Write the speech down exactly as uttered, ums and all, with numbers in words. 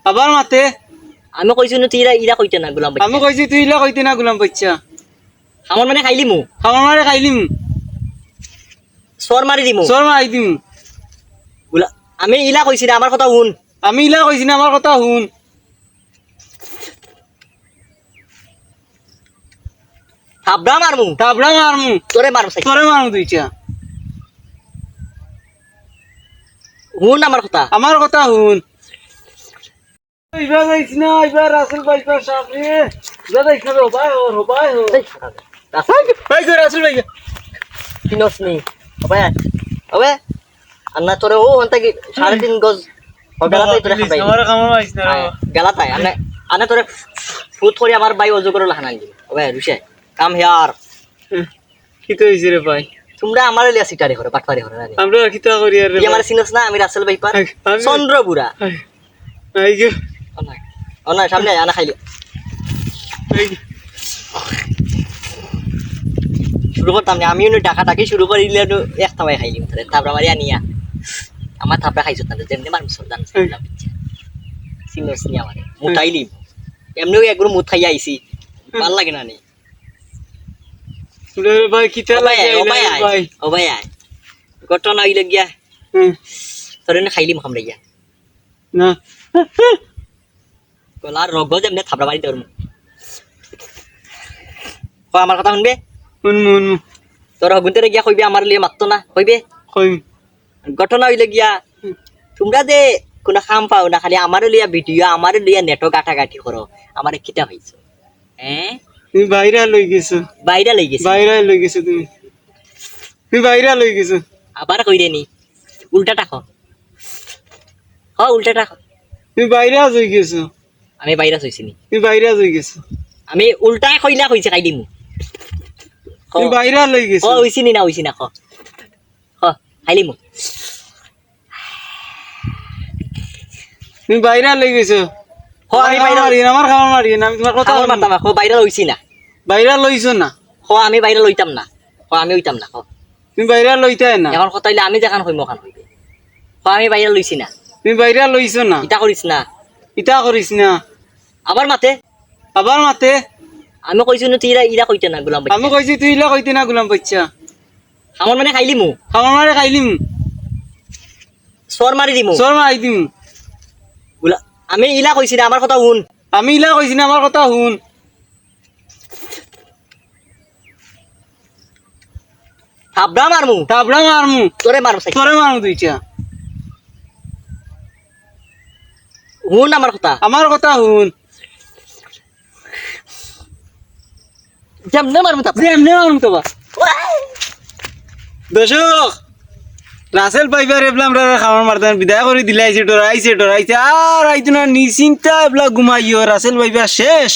আবার মাতে। আমি কইছি নু, তুই ইলা, ইলা কইতে না, গুলাম বাইচ্চা। আমি কইছি, তুই ইলা কইতে না, গুলাম বাইচ্চা। খামর মানে খাইলিমু। খামর মানে খাইলিমু। চড় মারি দিমু। চড় মারি দিমু। গুলা-, আমি ইলা কইছি না, আমার কথা হুন। আমি ইলা কইছি না, আমার কথা হুন। থাবড়া মারমু। থাবড়া মারমু। তোরে মারমু সাইড। তোরে মারমু দুইটা। হুন আমার কথা। আমার কথা হুন। ইবা যাইস না, ইবা রাসেল ভাই, ইবা সামনে। ইবা যাইস না রে, ভাই, ও, ভাই, ও। এই, রাসেল। এই, কই রাসেল ভাই? চিনস নি? ও ভাই, ও ভাই, আন্না তোরে ও হন্তা কি সাড়ে তিন গজ, ও গালাতাই তোরে please, খাবাই। আমার কামড় মারিস না রে। আয়, গালাতাই, আন্না, আন্না তোরে ফুত করি আমার ভাই অজু করে লাহান আনবি। ও ভাই, রুশে, come here। হুম, কিতা অইছে রে ভাই? তোমরা আমার লিয়া সিটারি করো, বাটপারি করো না রে। আমরা কিতা করি আর রে তুই ভাই? আমার চিনস না, আমি রাসেল ভাইপার। আই, আমি চন্দ্রপুরা। আই, আই গো। ও না, ও না, সামনে আয়, আনা খাইলি। আই। শুরু করতাম না, আমি অনো ডাকা ডাকি শুরু করি দিলে অনো এক থাবায় খাইলি, তারপরে থাবড়া মারি আনিয়া। আমার থাবড়া খাইছত না, যেমনি মারমু সর্দান হুম। চিনস নি আমারে। মুতাইলি। এমনিও একগুলো মুত খাইয়া আইছি। হুম। ভালা লাগে না নি। রে ভাই, কিতা ও ভাই লাগে আয়, ও ভাই রে আয়, ভাই? ও ভাই আয়। ঘটনা অইল গিয়া। হুম। তোরে না খাইলিমু খামড়াইয়া। না। গলার রগ যেমনে থাবড়া মারি ধরমু। ক আমার কথা হুনবে? হুনমু, হুনমু। তোর হগুন্তরে গিয়া কইবে আমার লিয়ে মাততো না, কইবে? কইম। ঘটনা অইল গিয়া, হুম। তোমরা যে কোনো কাম পাও না, খালি আমারে লইয়া ভিডিও, আমারে লইয়া নেটো গাটাগাটি করো, আমারে কিতা পাইছো? হ্যাঁ? তুমি ভাইরাল অই গেছো। ভাইরাল অই গেছো। ভাইরাল অই গেছো তুমি। তুমি ভাইরাল অই গেছো। আবার কইরে নি। উল্টাটা ক। ক, উল্টাটা ক। তুমি ভাইরাল অই গেছো। আমি ভাইরাল অইছি নি? তুমি ভাইরাল অই গেছো। আমি উল্টা কইলা কইছি খাইলিমু। ক। তুমি ভাইরাল অই গেছো। ক, অইছি নি না, অইছি না, ক। ক, খাইলিমু। তুমি ভাইরাল অই গেছো। হ, আমি আমার ভাইরাল। মারিয়ে না, আমার খাবার মারিয়ে না, আমি তোমার কথা খাবার বলবো। মারতাম না, হ, ভাইরাল অইছি না। ভাইরাল অইছো না। হ, আমি ভাইরাল অইতাম না। হ, আমি অইতাম না, হ। তুমি ভাইরাল অইতায় না। এখন কথা অইলে আমি যেখান কইমু, ওখান কইবে। হ, আমি ভাইরাল অইছি না। তুমি ভাইরাল অইছো না। ইতা করিস না। ইতা করিস না। আবার মাতে। আবার মাতে। আমি কইছি না, তুই ইলা, ইলা কইতে না, গুলাম বাইচ্চা। আমি কইছি, তুই ইলা কইতে না, গুলাম বাইচ্চা। খামর মানে খাইলিমু। খামর মানে খাইলিমু। চড় মারি দিমু। চড় মারি দিমু। গুলা-, আমি ইলা কইছি না, আমার কথা হুন। আমি ইলা কইছি না, আমার কথা হুন। থাবড়া মারমু। থাবড়া মারমু। তোরে মারমু সাইড। তোরে মারমু দুইটা। হুন আমার কথা। আমার কথা হুন। যেমনে মারমু থাবড়া। যেমনে মারমু থাবড়া। দর্শক, রাসেল ভাইপার এবলা আমরারে খামর মারতে বিদায় করি দিলাইছে, ডরাইছে, ডরাইছে। আর আইতো না, নিশ্চিন্তা এবলা ঘুমাইও, রাসেল ভাইপার শেষ।